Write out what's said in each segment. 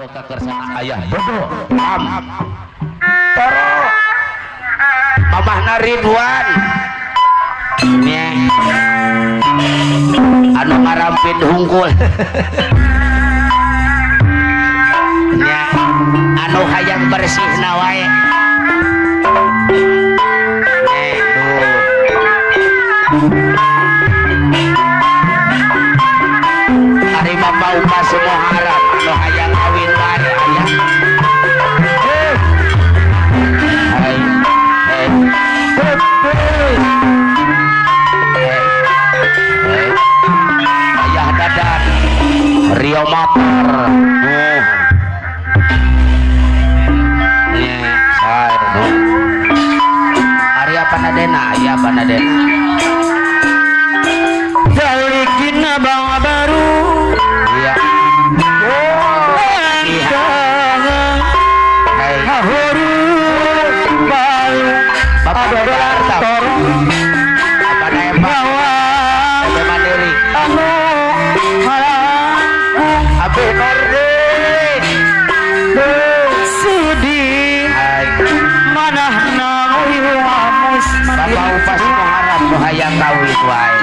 Ka kersana ayah Dodo Am Toro Mamahna Ridwan nya anu ngarampin hungkul nya anu hayang bersihna wae. Ari Bapak Upa semua harap anu hayang kawin wae aya. Hai hai ayah Dadan Rio Motor. Nya sae Ari apa nadena aya apa nadena Balikin abang baru. Iya. Bapak Dodo apa nembak Mandiri Abe Nordin Sudi manah Bapak Upas Muharram nu hayang kawin wae.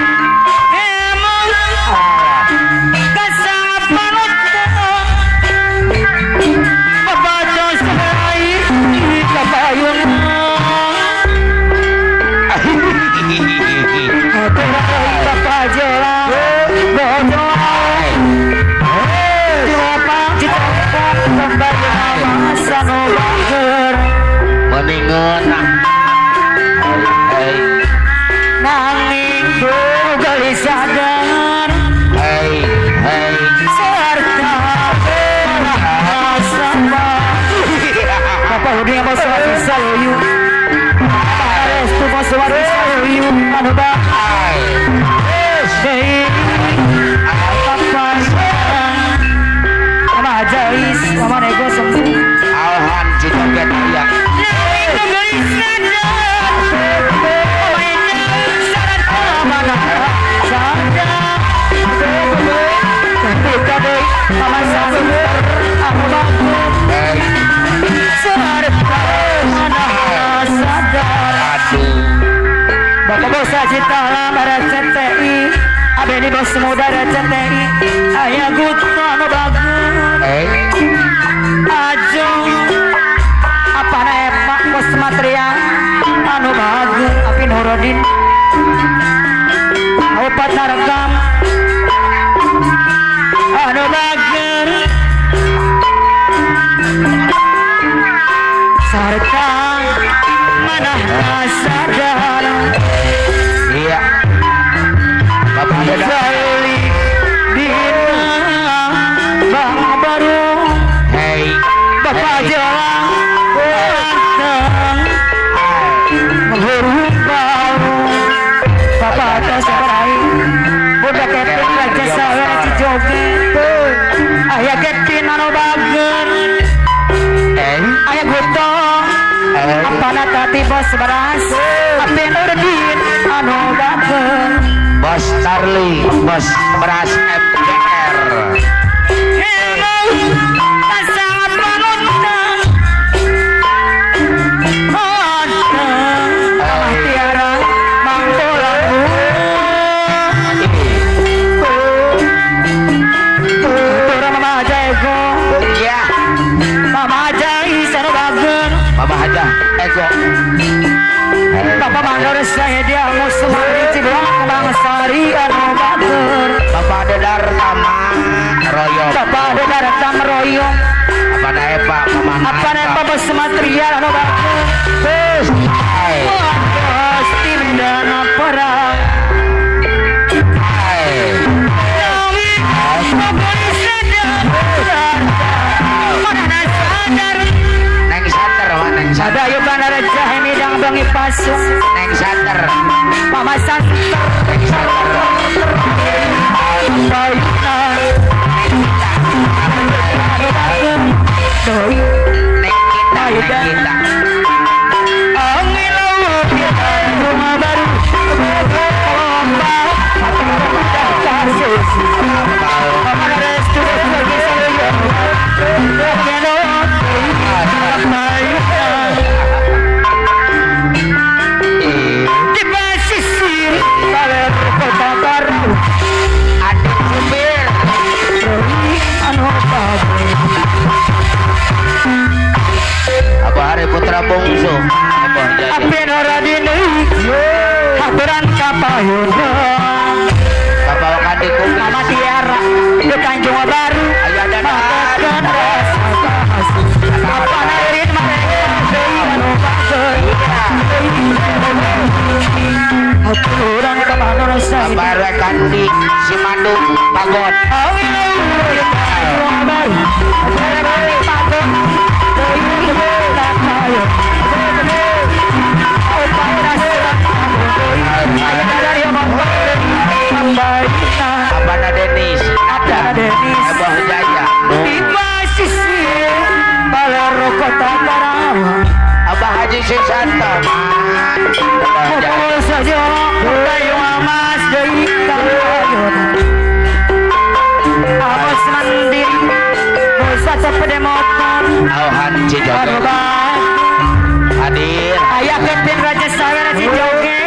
Nanging gelisah hei hei serta sama Bapak Hudi yang masuk saloyu Restu masuk saloyu anu bahai hei apa Mama Jais Mama Nego sembuh Alhan Cijoget ya Bapak bos Cita Alam RCTI Abeni bos muda RCTI Ayah guto anu bagus Ajo apa epak bos material anu bagus Api Nuruddin Opat narekam anu bager sarta manah sadar. Iya Bapak Jali dina bang baru hei Bapak Jalan menghurup bau Bapak atas serai Budak Kevin Raja Sawer Cijoge Ayah Kevin anu bager Ayah Guto Apana tati bos beras Api Nurdin anu bager Bos Charlie Bos beras MGR Bapak Mandor saya dia muslimari Ciblak Bangsari anu bager Bapak Dedar Tama Royong Bapak Dedar Tama Royong apa naepa apa naepa bos material anu bager terus pasti mendana perang Neng Ada yuk bandara jahe midang bengi pasung Neng santer Mama santer Neng santer Neng kita Neng kita Rumah baru Kapayuna Bapak Wakandi Kumis Mama Tiara di Tanjung Baru Ayo makan rasa kasih Apa nairin mereka anu bager Aturan kemana rasa Bapak Wakandi Simandu Pagon Tanjung Baru Pagon Abana Denis Ada Denis Abah Jaya di Pasisir Balero Kota Karawang Abah Haji Susanto Kumpul saja Kayu Mas Dewi Kayona Abos Mandiri Musa Sepeda Motor Auhan Cijogen Hadir Ayah Kevin Raja Sawera Cijogen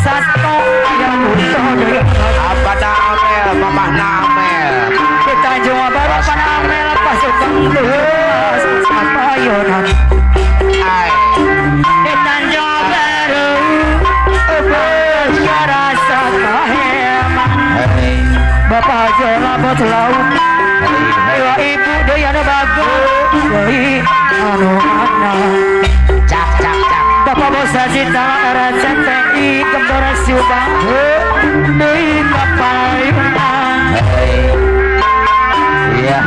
Sato ayah Buto deui Abana Amel Mamah Amel di Tanjung Baru pana Amel pasukan luas Kapayona Ai di Tanjung Baru rasa kaheman Bapak Jola bot laut Dewa ibu deui anu bagus deui anu mana Cak cak cak Bapak Bosa Cita RCTI Gembora Subang deui kapayunan Iya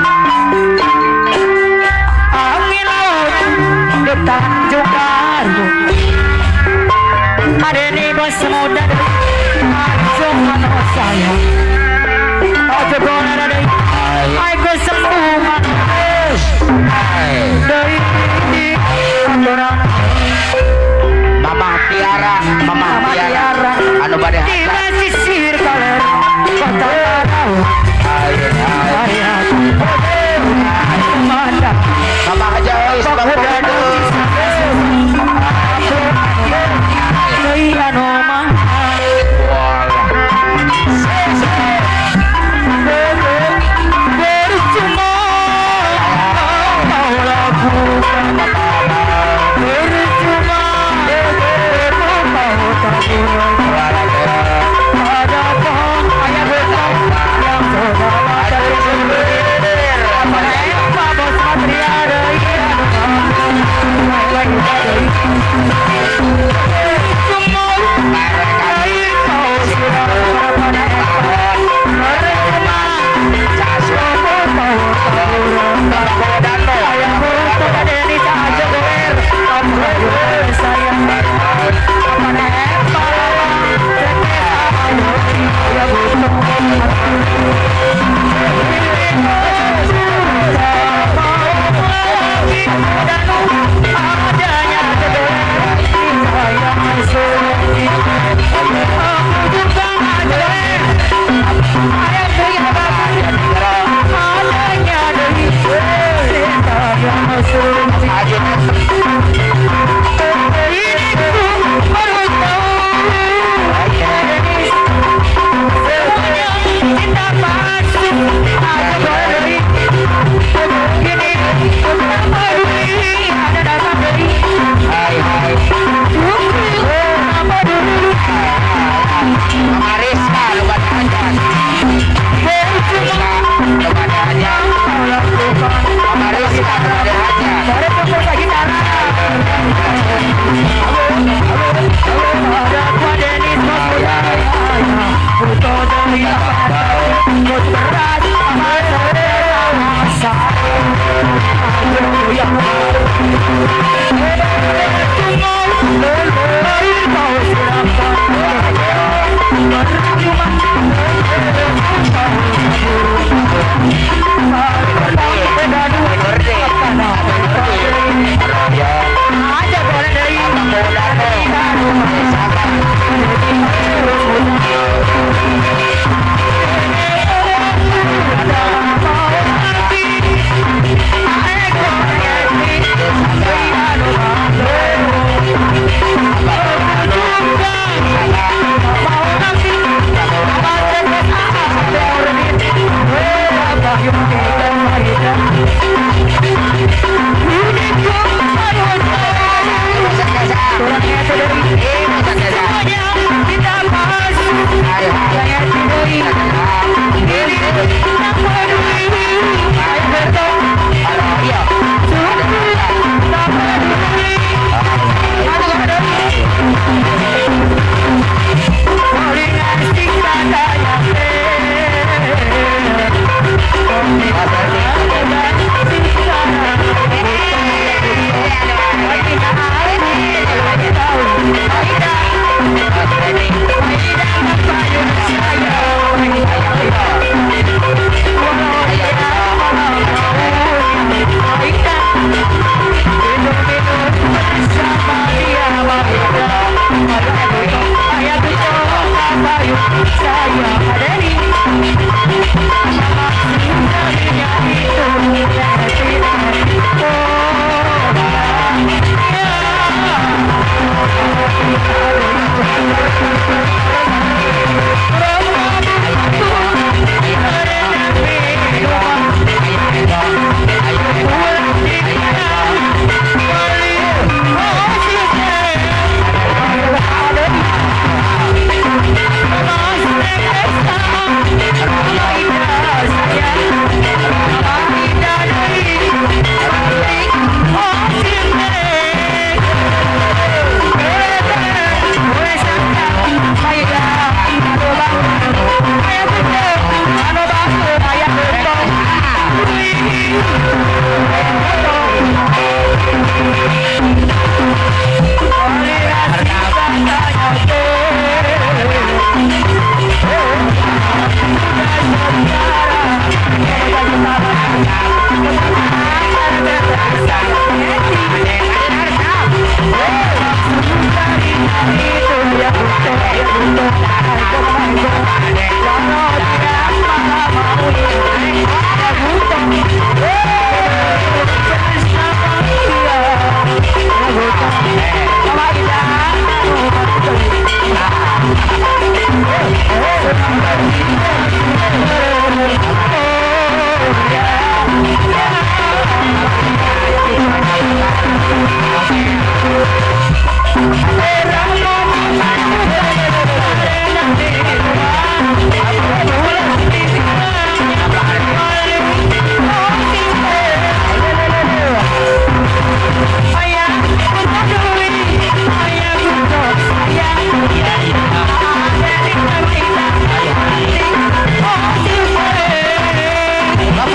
Angin laut di Tanjung Baru Adeni bos muda Tanjung anu sayang Ojo gona deui Ayo sembuhan deui aturan Mamah Tiara Mamah Tiara anu bade di pesisir kaler kota Karawang mana Mamah Haji Ois Bapak deui anu mah percuma kau lakukan percuma kau tabur pada pohon ayah hutan yang sudah ada apa apa bos matria deui percuma kau sudah pada percuma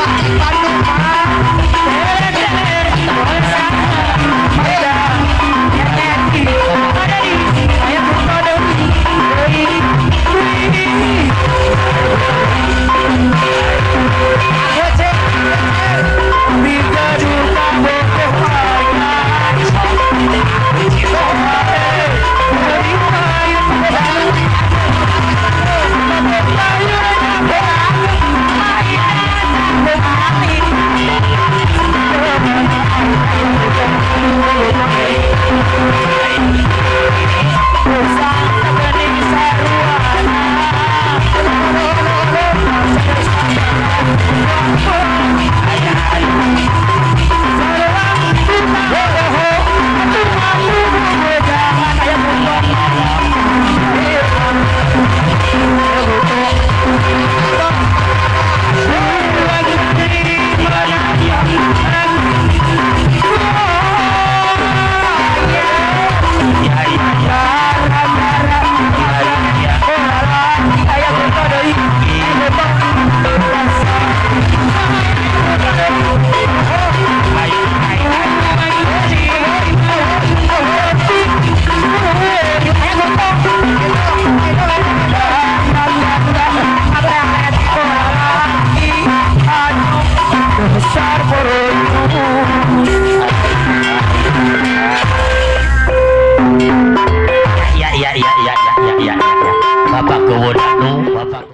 Batik Bandung, Pak.